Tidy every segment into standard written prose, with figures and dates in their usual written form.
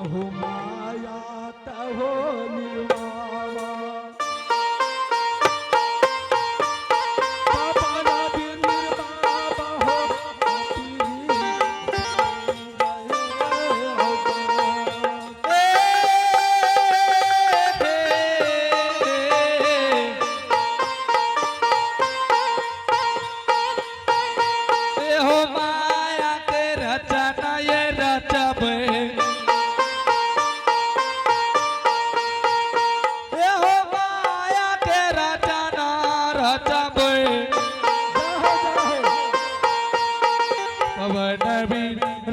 अहो माया तहो निर्मावा बाबा रवि निर्बाबा हो हो माया के रचना ये रचबे ए हो माया के रचना रचबे जाहो जाहो पवन भी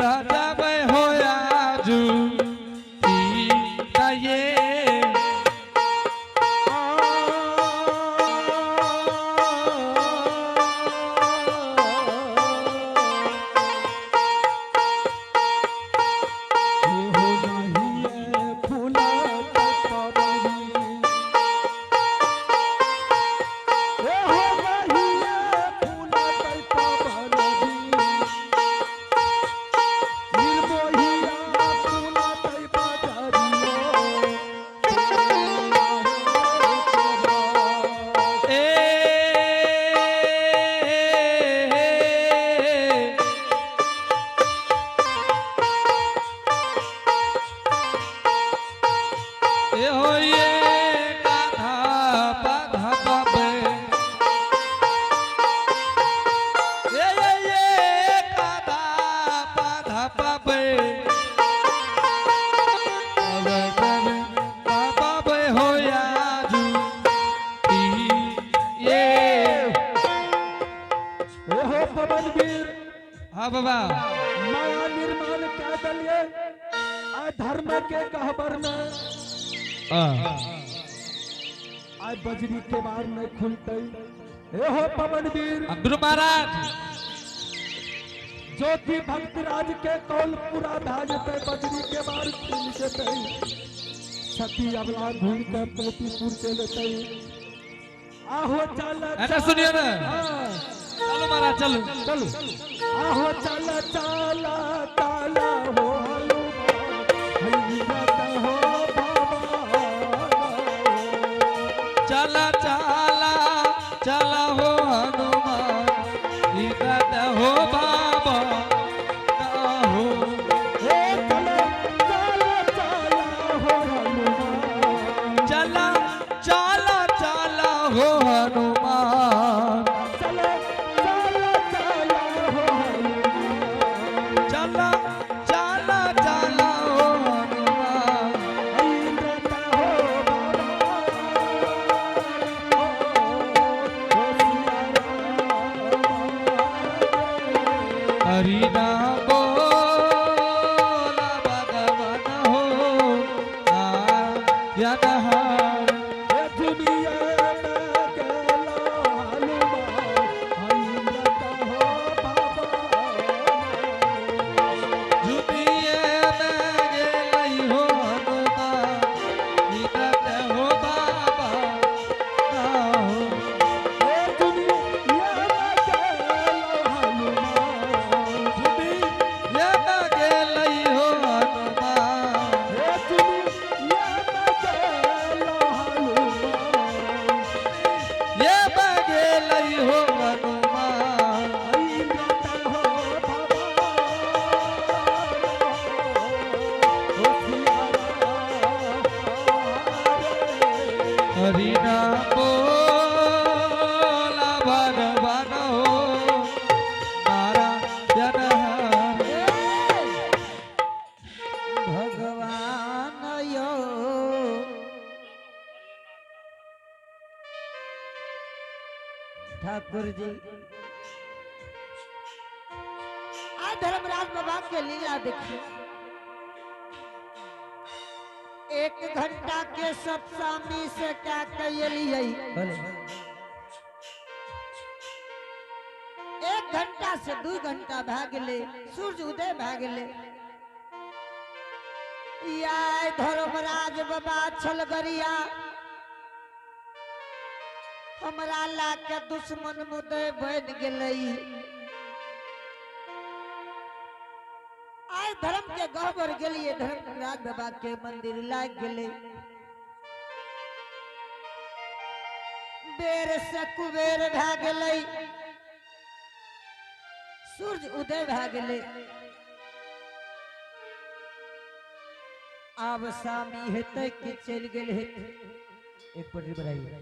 रचबे हो आजू ये हो नहीं फूला ए ए हो ये कान्हा बाधा बाबे ए ए ये कान्हा बाधा बाबे बाबे बाबे बाबे हो याजू ये हो पवन वीर हाँ बाबा माया निर्माण क्या दलिए धर्म के कहबर में आय बजरी के बार में खुलते ए हो पवन वीर गुरु महाराज ज्योति भक्त राज के कौल पूरा भा जेते बजरी के बार खुल जेते सती अबला घूम के पोतीपुर चले लेते आहो चल ऐसा सुनिए ना। हाँ, चलो महाराज चलो चलो आहो चल चल ताला हो हनुमान हरिरत हो बाबा चला चला चला हो हनुमान इधर हो बाबा ना हो हे चल चल चल हो हनुमान चला चला चला हो हनुमान चल चल चल हो हनुमान चला चला चला हो हनुमान इंद्रत हो बाबा हो सिया राम। हरि नाम बोला भगवान हो नारायण हरि। हे दुनिया में गेला हनुमान इंद्रत हो बाबा जुटिए में गेलई हो हनुमान, इनत हो बाबा ना हो। हे दुनिया में गेला हनुमान जुटिए में गेलई हो हनुमान, हे दुनिया में गेला हनुमान ये में गेलई हो हनुमान। इंद्रत हो बाबा हो सिया राम। हरि नाम बोला भगवान हो नारायण हरि। भगवान यो ठाकुर जी आ धर्मराज बाबा के लीला देखिए। एक घंटा के सत्सामी से क्या कैलिए? एक घंटा से 2 घंटा भाग ले, सूर्य उदय भाग ले। या धर्मराज बाबा छल गरिया हमरा ला के दुश्मन मुदय बन गेलई। आय धर्म के गहबर गेलिए, धर्मराज बाबा के मंदिर लाग गेले। बेर से कुबेर भए गेलै, सूर्य उदय भए गेलै। आब सामी हेतै कि चलि गेल हेतै? एक पटरी बढ़ाइए।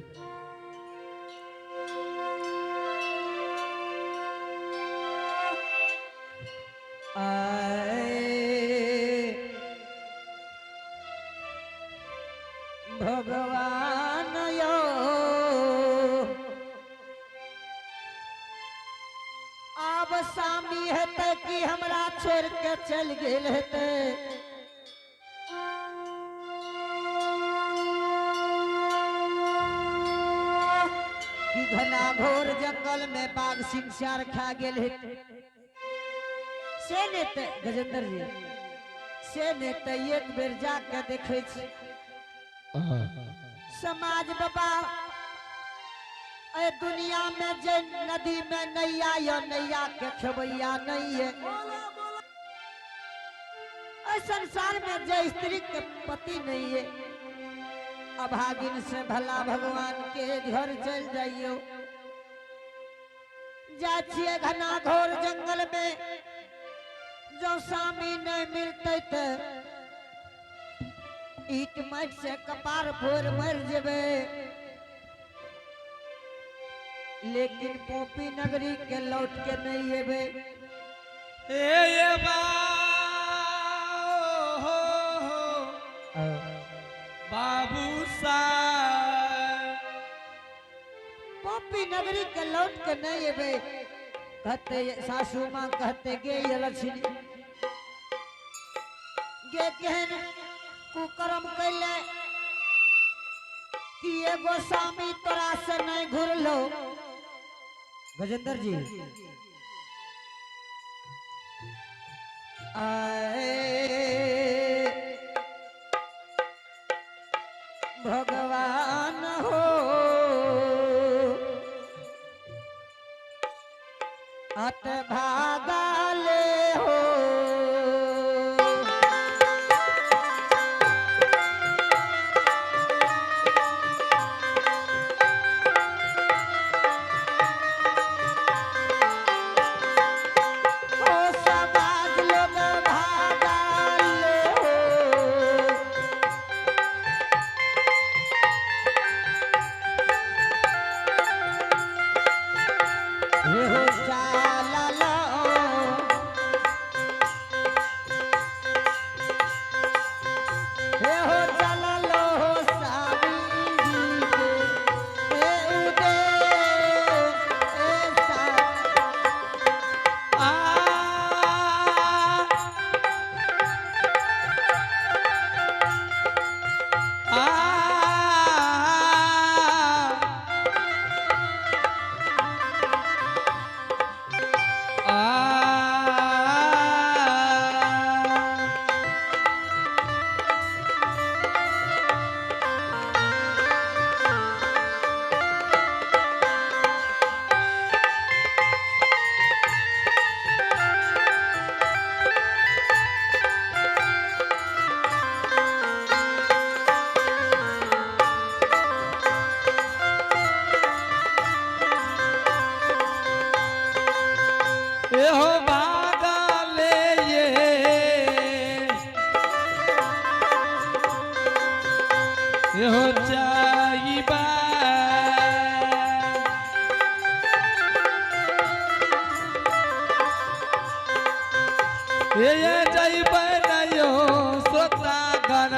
आए भगवान यो, आब सामी हेतै कि हमरा छोड़ के चल गेल हेतै? कि घना घोर जंगल में बाघ सिंह सियार खा गेल हेतै? से ने ते गजेंद्र जी, से ने ते एक बेर जाके देखै छी। समाज बाबा, ए दुनिया में जे नदी में नैया या नैया के खेबैया नहीं है, ए संसार में जे स्त्री के पति नहीं है, अभागिन से भला भगवान के घर चल जाइयो। जा छिए घना घोर जंगल में, जो स्वामी नहीं मिलते ते ईट माटि से कपार फोड़ मर जेबे, लेकिन पोपी नगरी के लौट के नहीं एबे। ए बा हो बाबू साहब, पोपी नगरी के लौट के नहीं एबे। कहते सासू माँ, कहते गे ये लक्ष्मी गे, केहन कुकर्म कैले कि एगो स्वामी तोरा से नहीं घुरलो? गजेंद्र जी, आए भगवान हो, अत भागाले हो। ओ समाज लोग भागाले हो। हे हो चाला लो, हे हो चला लो स्वामी जी के, हे उदय ए सा आ आ आ ए हो बागले ये, ए हो चाइबा, ए ये जाइबा नयो सोता गण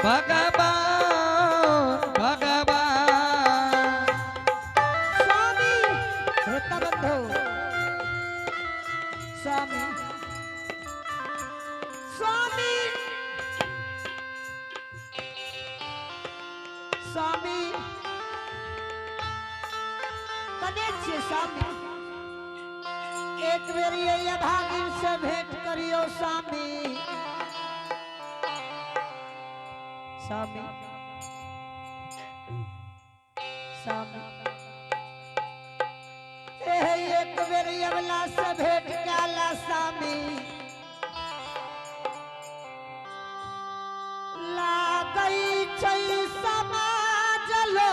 भगवान भगवान। स्वामी श्रोता बंधु, स्वामी स्वामी स्वामी कने छियै स्वामी? एक बेर ये अभागिन से भेंट करियो स्वामी। स्वामी स्वामी, ए एक बेर अबला से भेंट काला सामी लागई छै समाज लो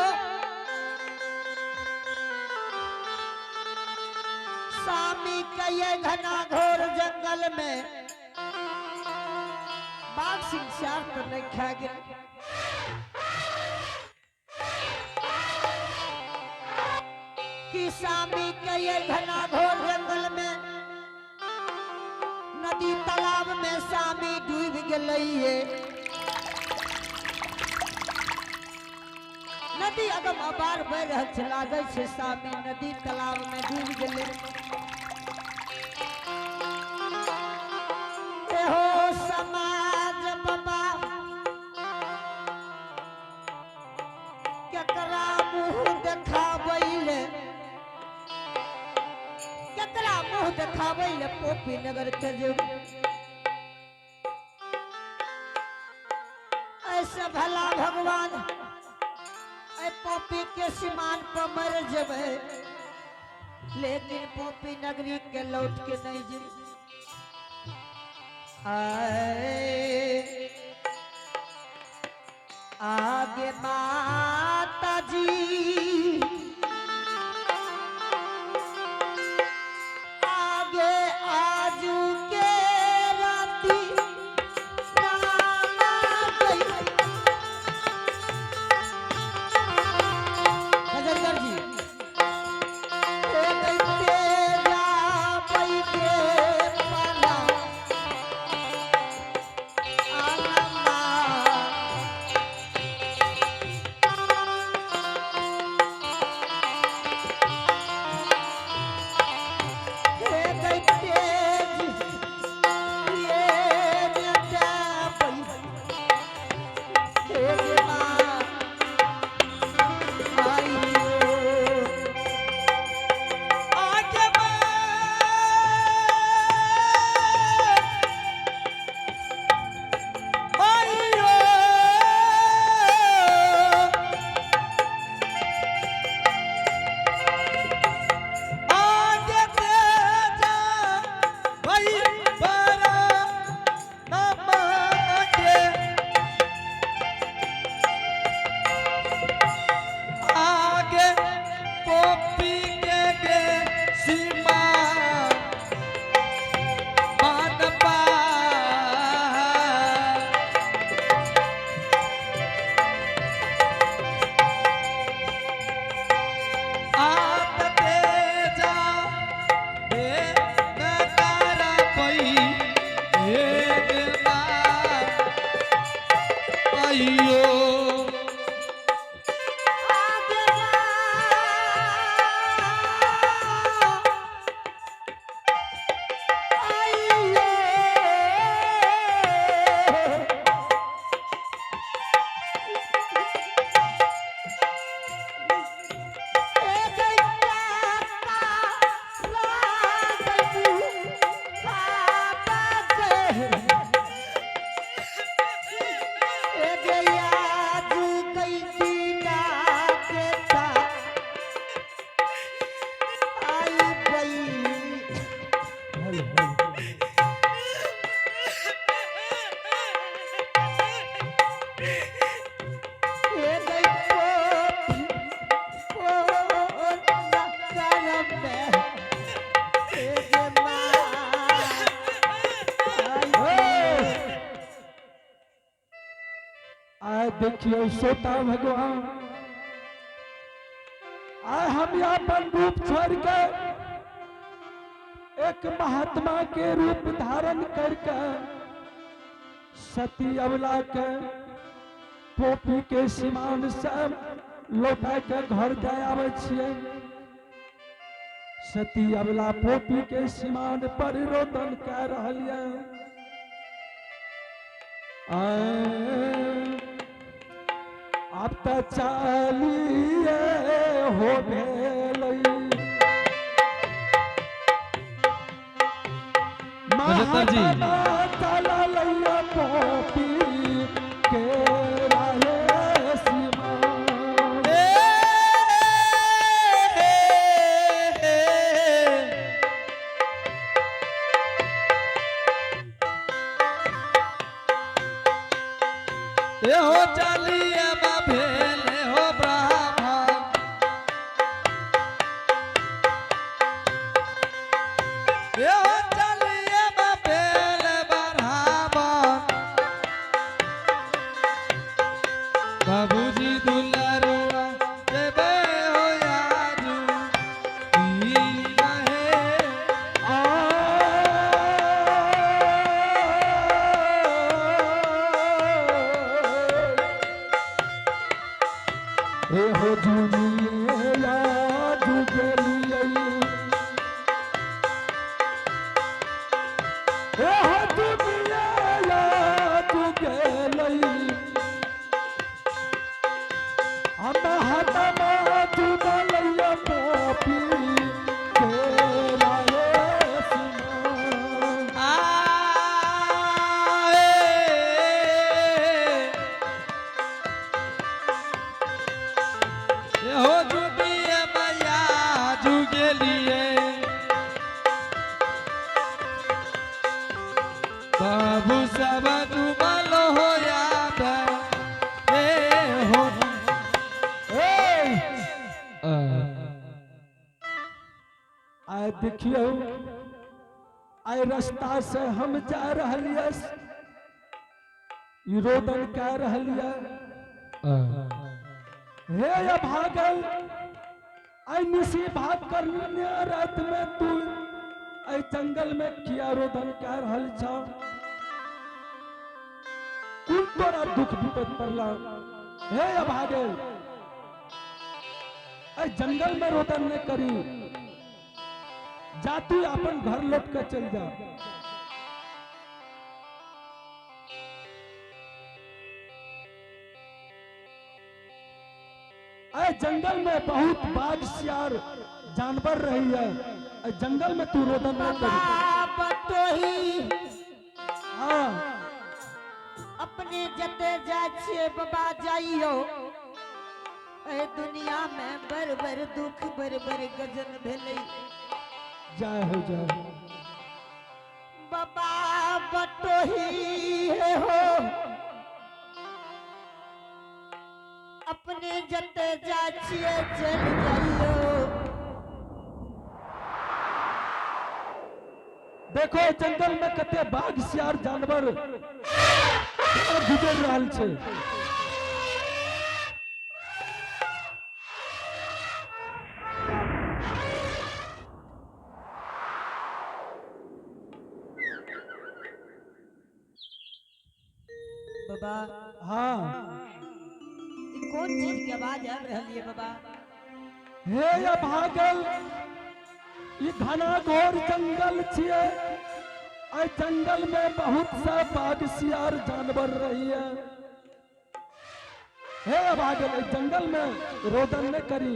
सामी के ये घना घोर जंगल में बाघ सिंह श्यार तो नहीं खा गेल। कि सामी के ये घना घोर जंगल में नदी तालाब में सामी डूब गेलैये। नदी अगम अबार बहि रहल छै, लागै छै सामी नदी तालाब में डूब गेलै। एहो समाज बाबा केकरा मुँह देखाबै ले, केकरा मुँह देखाबै ले पोपी नगर के जेब। ऐसे भला भगवान ऐ पोपी के सीमान पर मर जेबै, लेकिन पोपी नगरी के लौट के नहीं जेबै। आए आगे माता जी आगे आजू के राती नाना गई। गजेंद्र जी ए गई तेरा पई के पाला आलमा। हे गई तेज ये जटा पई हे गे माँ आइयो। आगे आइयो आगे तेजा भाई बरा नमके आगे पोपी के गे सीमा मान पा। आत तेजा बे नकारा पई हे गे माँ आइयो। आगे माँ आइयो। ए गैया का लागू बाबा के। ए गैया जू कैसी डाकेता आई बई। ए गई पोपी ओ नगर में ए गे माँ आई। आय देखियो सोता भगवान, आय हम अपन रूप छोड़ के एक महात्मा के रूप धारण करके सती अवला के पोपी के सीमान से लौटा के घर जाय आबै छियै। सती अवला पोपी के सीमान पर रोदन कए रहल ये। आय, आब तऽ चालिए हो भेलै। गजेंद्र जी। महात्मा चललैया पोपी के राहे सीमान। ए, ए हो चलिए भेले हो ब्राह्मण। ए हो चलिए भेले ब्राह्मण। बाबूजी दुलारुआ देवे हो याजू की महे। हे हो जुनिया जुगलियै, हे हो जुनिया जुगलै, हम हाथमा जुगलैया पापी केरा हे सुना। आए हो जुटिए मैया जुगेलिए बाबू सब डूबल हो याद ए हो। ए आइ देखियौ, आइ रास्ता से हम जा रहलियै, ई रोदन कए रहलियै। हे अभागल, आइ निशी भाग करने रात में तू एहि जंगल में किया रोदन कए रहल छौ? कुन तोरा दुख विपद पड़ला? हे अभागल, एहि जंगल में रोदन नहीं करी, जा तू अपन घर लौट के चल जा। अरे जंगल में बहुत बाघ सियार जानवर रही है, अरे जंगल में तू रोदन नहीं करी। बाबा बटोही, हाँ। अपने जते जाय छियै बाबा जाइयो, ए दुनिया में बड़ बड़ दुख बड़ बड़ गजन भेलै। जय हो, जय हो। बाबा बटोही हे हो, अपने जते जाय छियै चल जाइयो। देखो जंगल में कते बाघ सियार जानवर गुजर रहल छै। बाबा। हाँ। ई कोन चीज के आवाज आबि रहल ये बाबा? हे अभागल, ई घना घोर जंगल छियै, एहि जंगल में बहुत सा बाघ सियार जानवर रही है। हे अभागल, एहि जंगल में रोदन नहीं करी।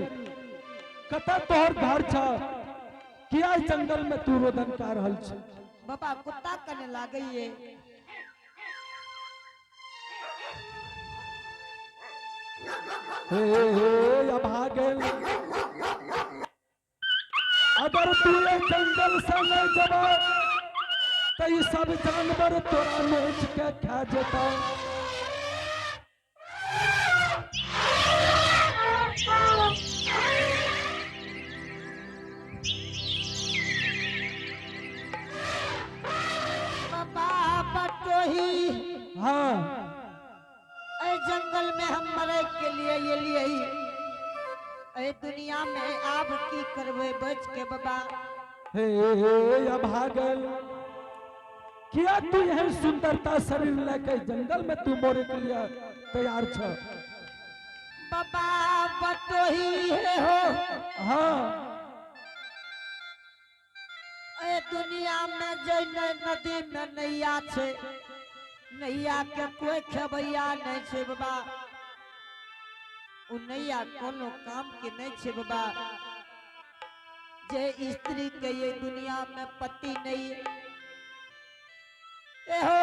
कतऽ तोहर घर छ? किया एहि जंगल में तू रोदन कर रहल छ? बाबा, कुत्ता कने लागैये। हे हे अभागल, अगर तू एहि जंगल से नहीं जबा तो ई सब जानवर तोरा नोच के खा जेता। बाबा बटोही, हाँ। एहि जंगल में हम मरे के लिए एलियै, एहि दुनिया में आब की करबै बच के बाबा? हे हे अभागल, किया तू एहन सुंदरता शरीर लेके जंगल में तू मरे के लिए तैयार छ? बाबा बटोही हे हो, हाँ। एहि दुनिया में जे नदी में नैया छै, नैया के कोई खेबैया नहीं छै बाबा। उ नैया कोनो काम के नहीं छै बाबा। जे स्त्री के ये दुनिया में पति नहीं, एहो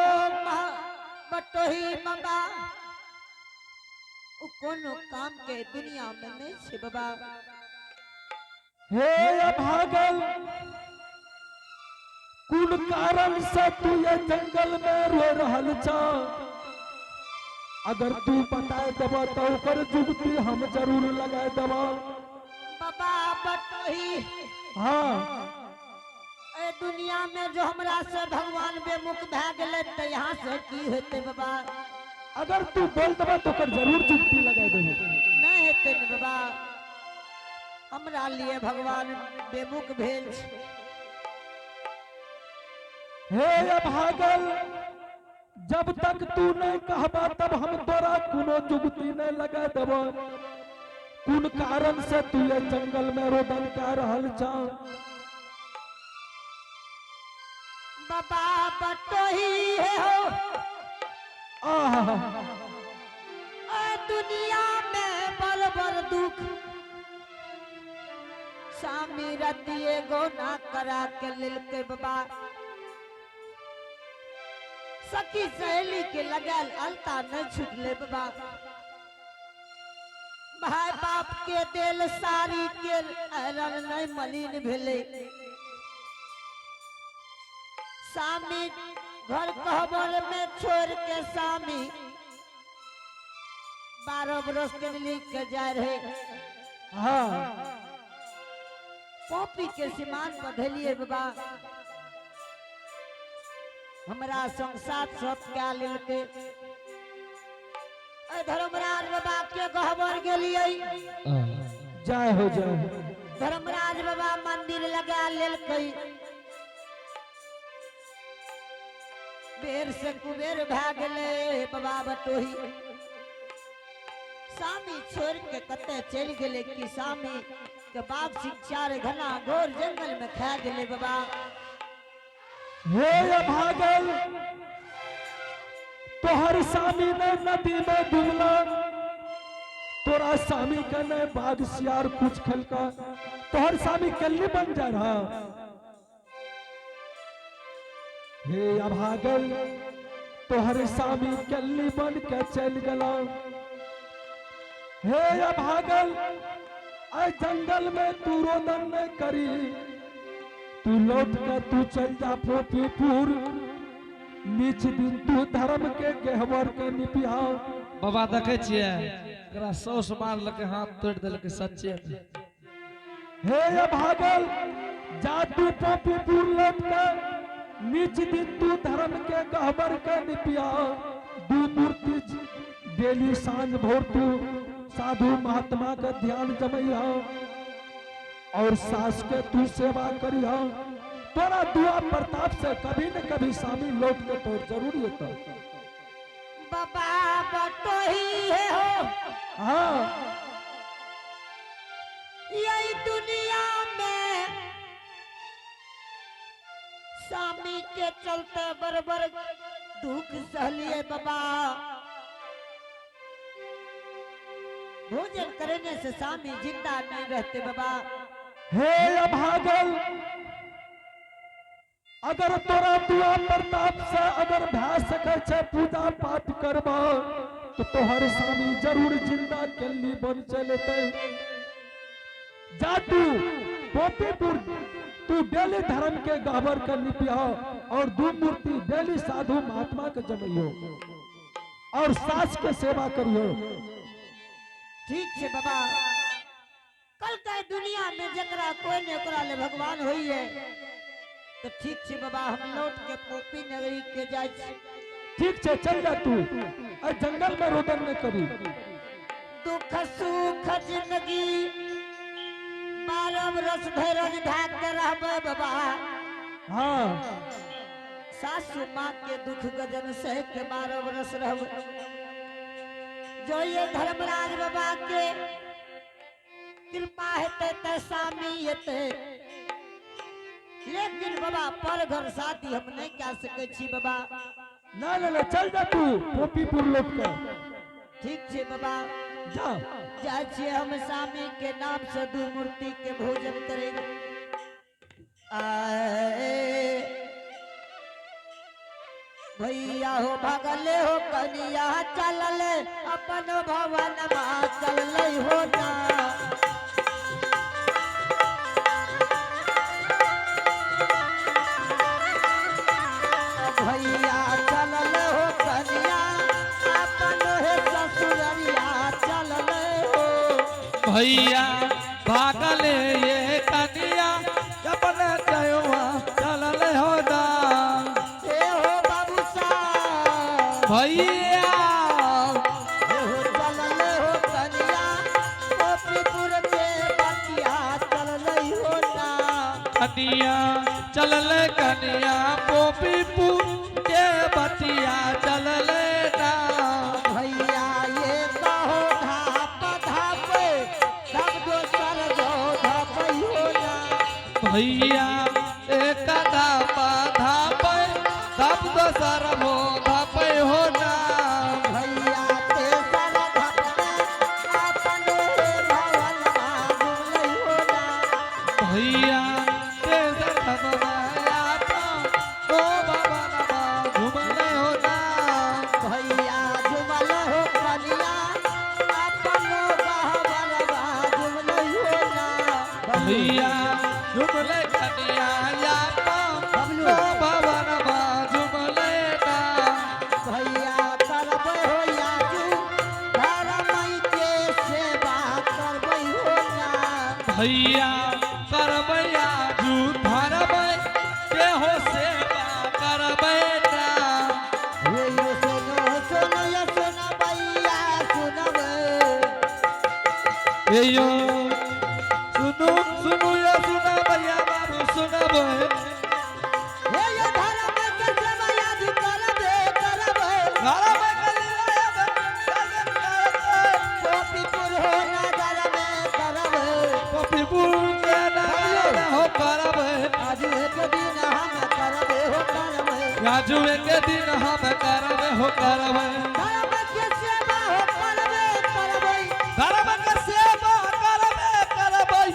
बटोही बाबा, उ कोनो काम के दुनिया में नहीं छै बाबा। हे अभागल, कुन कारण से तू ये जंगल में रो रहल छ? अगर तू बताए देब तो ओकर जुगती हम जरूर लगाए देब। बाबा बटोही, हाँ। ए दुनिया में जो हमरा से भगवान बेमुख भए गेलै तऽ यहाँ से की हेतै बाबा? अगर तू बोल देब तो ओकर जरूर जुगती लगाए देब। नहीं हेतै ने बाबा, हमरा लिए भगवान बेमुख भेल छै। हे अभागल, जब तक तू नहीं कहबा तब हम तोरा कोनो जुगती नहीं लगा देब। कोन कारण से तू ये जंगल में रोदन कर रहल छा? बाबा बटोही हे हो, आहा। ए दुनिया में बड़ बड़ दुख, स्वामी रतिये गौना करा के लेलकै बाबा। सखी सहेली के लगाल अलता नहीं छुटले बाबा। भाई बाप के देल साड़ी के आयरन नहीं मलिन भेलै। स्वामी घर कहबर में छोड़ के स्वामी 12 बरस के लिख के जाय रहे। हाँ। कॉपी के सीमान पर धलिए बाबा, हमरा संग साथ सब कए लेलकै। ए धर्मराज बाबा के गहबर गेलियै। जय हो, जय हो। धर्मराज बाबा मंदिर लगा लेलकै। बेर से कुबेर भए गेलै बाबा बटोही। सामी छोड़ के कते चलि गेलै कि सामी के बाप शिक्षा रे घना घोर जंगल में खा गेलै बाबा। हे अभागल, तोहर स्वामी ने नदी में डूबला, तोरा स्वामी के ने बाघ सियार कुछ खेलका, तोहर स्वामी कल्ली बन जा रहा। हे अभागल, तोहर स्वामी कल्ली बन के चल गला। हे अभागल, आय जंगल में तू रोदन नहीं करी, तू लौट के तू चल जा फोपीपुर। नीच दिन तू धर्म के गहवर के निपिया। बाबा देखे छियै, एकरा सौस मारलकै, हाथ तोड़ि देलकै सच्चे में। हे अभागल, जा तू पोपीपुर लौट के नीच दिन तू धर्म के गहबर के निपिया। दू मूर्ति डेली सांझ भोर तू साधु महात्मा का ध्यान जमैया और सास के तू सेवा करिया। तोरा दुआ प्रताप से कभी न कभी स्वामी लौट के तोर जरूर एतौ। बाबा बटोही हे हो, हाँ। यही दुनिया में स्वामी के चलते बरबर दुख सहलिए बाबा। भोजन करने से स्वामी जिंदा नहीं रहते बाबा। हे अभागल, अगर तोरा दुआ प्रताप से अगर भए सकै छै पूजा पाठ करबा तो तोहर स्वामी जरूर जिंदा केली बन चलेतै। जा तू पोपीपुर, तू डेली धर्म के गहबर के निपिया और दू मूर्ति डेली साधु महात्मा के जमैयो और सास के सेवा करियो। ठीक छै बाबा, कल के दुनिया में जकरा कोई ने ओकरा ले भगवान होइए तो ठीक छै बाबा, हम लौट के पोपी नगरी के जाइ छी। ठीक छै, चल जा तू, अरे जंगल में रोदन नहीं करी। दुख सुख जिंदगी 12 बरस धैर्य ढाक के रहबै बाबा। हाँ। सासू माँ के दुख गजन सह के 12 बरस रहबै। जो ये धर्मराज बाबा के कृपा हेतै त स्वामी हेतै, लेकिन बाबा पर घर शादी हम नहीं कह सकै छी बाबा। ना ना ना, चल जा तू पोपीपुर लौट के। ठीक छै बाबा, जा। जाइ छियै हम स्वामी के नाम से दू मूर्ति के भोजन करे। आए भैया हो भगले हो कनिया चलल अपन भवन मा चलल हो ना। भैया चलल हो कनिया अपन हे भैया भागले ये कनिया अपने जयवा चलल हो ना। ए हो बाबू साहब। भैया ए हो चलल हो कनिया गोपीपुर के बतिया चलल हो ना। कनिया चलल कनिया पोपीपुर के बतिया चलल ना। भैया ये कहो धाप धाप तब दोसर जो धपई हो ना। भैया एक धाप धाप तब दोसर भो धाप हो ना। भैया तेसर धप में अपने भवनमा घुमलई हो ना। भैया तेसर धप में आपन ओ भवनमा घुमले हो ना। भैया झुमल हो कनिया अपनो भवनमा घुमलई हो ना। भैया झुमले कनिया आपन ओ भवनमा झुमले ना। भैया करबै हो याजू धर्मई के सेवा करबै हो ना। भैया करबैया जू धरबै के हो सेवा करबै ना। हे यो सुनो सुनो यो सुनो भैया सुनबै। हे यो सुनु सुनु यो सुना भैया बाबू सुनबै। हे यो धर्म के सेवा याजू करबै करबै। धरबै कलिया करबै। गोपीपुर हो नगर में करबै। गोपीपुर के नगर में हो करबै। आज एक दिन हम करबै हो करबै। राजू के दिन हम करबै हो करबै। धर्म के सेवा हो करबै करबै। धर्म के सेवा करबै करबै।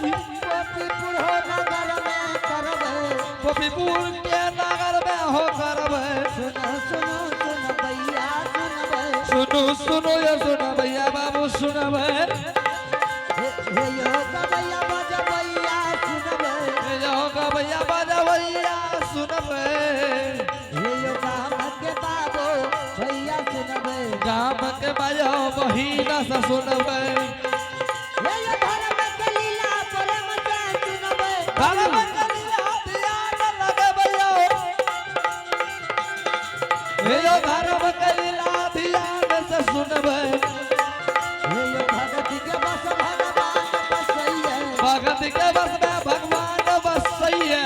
गोपीपुर हो नगर में करबै। गोपीपुर के नगर में हो करबै। सुनो सुनो सुन भैया सुनबै। सुनु सुनु यो सुन भैया बाबू सुनबै। हे हे यो गबैया बजबैया सुनबै। हे यो गबैया बजबैया सुनबै। हे यो गाम के बाबो भैया सुनबै। गाम के बायो बहिना से सुनबै। हे यो धर्म के लीला प्रेम से सुनबै। धर्म के लीला ध्यान लगबैयो। हे यो धर्म के लीला ध्यान से सुनबै। हे यो भगत के बस भगवान बसैया। भगत के बस में भगवान बसैया।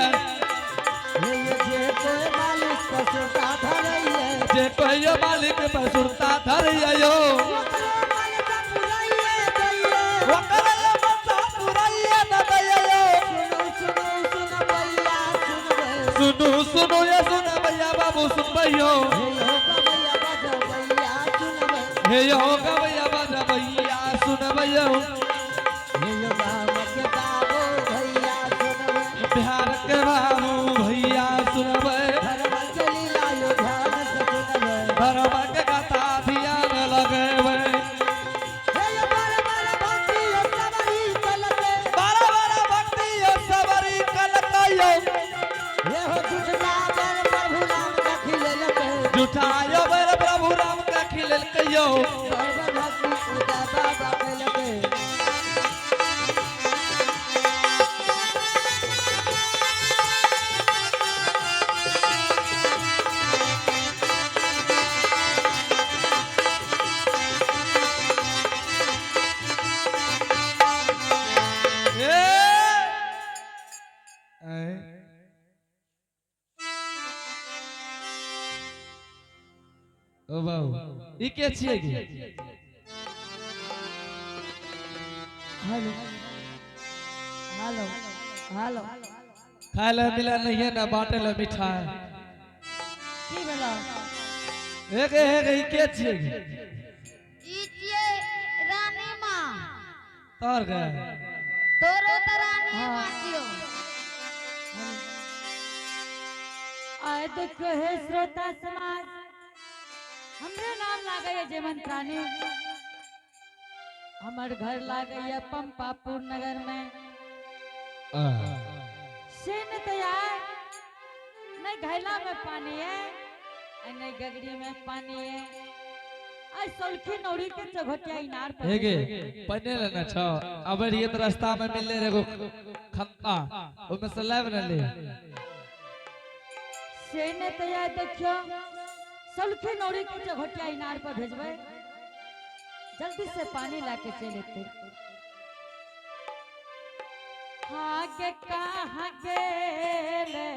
हे यो जे कोई मालिक पशुता धरैया। जे कहियो मालिक पर सुरता धरियो। ओकरो मनसा पुरैया दैया। ओकर यो मनसा पुरैया न दैयो। सुनो सुनो सुन भैया सुनबै। सुनु सुनु ये सुन भैया बाबू सुनबैयो। हे यो गबैया बजबैया सुनबै। हे यो गबैया बजबैया सुनबैयो। हे यो गाम के बाबो भैया सुनबै। बिहार के बाबू भैया सुनबै। धर्म के लीला यो ध्यान से सुनबै। धर्म के कथा ध्यान लगेबै। हे यो बार बार भक्ति यो सवारी चलते। बारह बारह भक्ति यो सबरी कलकैयो। हे हो झूठा बर प्रभु राम के खिलेलकै। जुठायो बर प्रभु राम के खिलेलकैयो। सर्व भक्ति उदय बाबा कैलकै। ए ओ बाबू ई के छियै गे? Hello hello hello. खाय लए मिले नहीं ना बांटे लए मिठाई। की भेलो? हे गे हे गे ई के छियै गे? ई छियै रानी माँ। तोर गे तोरो तऽ रानी माँ छियौ। आय देखो हे श्रोता समाज, हमरे नाम लागैया जयवंत रानी। हमर घर लागैया पंपापुर नगर में। से न तो यार नहीं घैला में पानी है आ नहीं गगरी में पानी है। आई सौलखी नौरी के चौघटिया इनार पर हे गे पने लेना छो अबे ये तो रास्ता में मिलले रे एगो खत्ता ओमे से लाइव न ले। से ने तैयार देखियो सौलखी नौरी के चौघटिया इनार पर भेजबै, जल्दी से पानी ला के चले एते। हाँ के कहाँ गेले?